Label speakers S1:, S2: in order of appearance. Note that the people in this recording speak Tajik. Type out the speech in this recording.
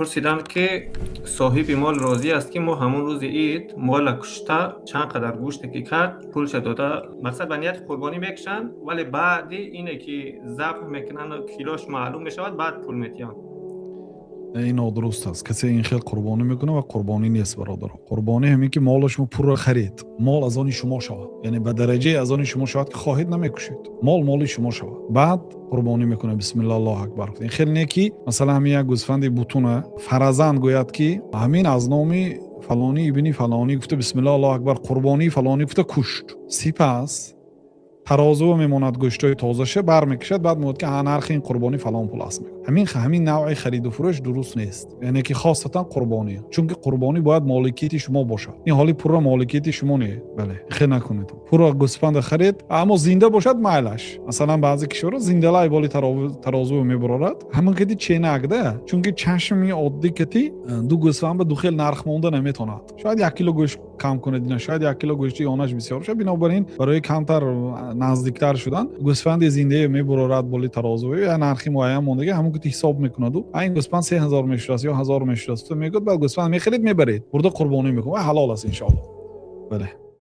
S1: Пурсиданд, ки соҳиби мол розӣ аст, ки мо ҳамон рӯзи ид мола кушта, чанд қадар гӯште ки кард, пулша дода, мақсад ба нияти қурбонӣ мекушанд, вале баъди ине ки забҳ мекунанд, килош маълум мешавад, баъд пул метиҳанд.
S2: Ин нодуруст аст. Касе ин хел қурбонӣ мекунад ва қурбонӣ нест, бародаро. Қурбонӣ ҳамин ки мола шумо пурра харид, мол аз они шумо шавад, яъне ба дараҷае аз они шумо шавад, ки хоҳед, намекушед, мол моли шумо шавад, баъд қурбонӣ мекунад, бисмилла, аллоҳу акбар. Ин хел не, ки масалан ҳамин як гӯсфанди бутуна фаразан гӯяд, ки ҳамин аз номи фалонӣ ибни фалонӣ гуфта, бисмилла, аллоҳу акбар, қурбонии фалонӣ гуфта кушт, сипас тарозуа мемонад, гӯштҳои тозаша бармекашад, баъд мегӯяд, ки нархи ин қурбонӣ фалон пул аст. Ҳамин навъи хариду фурӯш дуруст нест, яъне ки хосатан қурбонӣ, чунки қурбонӣ бояд моликияти шумо бошад. Ин ҳоли пурра моликияти шумо не. Бале, хел накунед. Пурра гӯсфанда харед, аммо зинда бошад, майлаш. Масалан, баъзе кишварҳо зиндалай боли тарозуа мебарорад, ҳамин кати ченакда, чунки чашми оддӣ кати ду гӯсфанд ба ду хел нарх монда наметавонад. Шояд 1 кило гӯшт кам кунед, ина шояд 1 кило гӯшти ёнаш бисёр бошад. Бинобар ин барои камтар наздиктар шудан гӯсфанди зиндае мебурорад боли тарозуи, я нархи муайян мондага, ҳамон ки ҳисоб мекунаду, а ин гӯсфанд 3000 мешудааст ё 1000 мешудааст, мегӯяд. Баъд гӯсфанд мехарид, мебаред, бурда қурбонӣ мекунад ва ҳалол аст, иншоалло. Бале.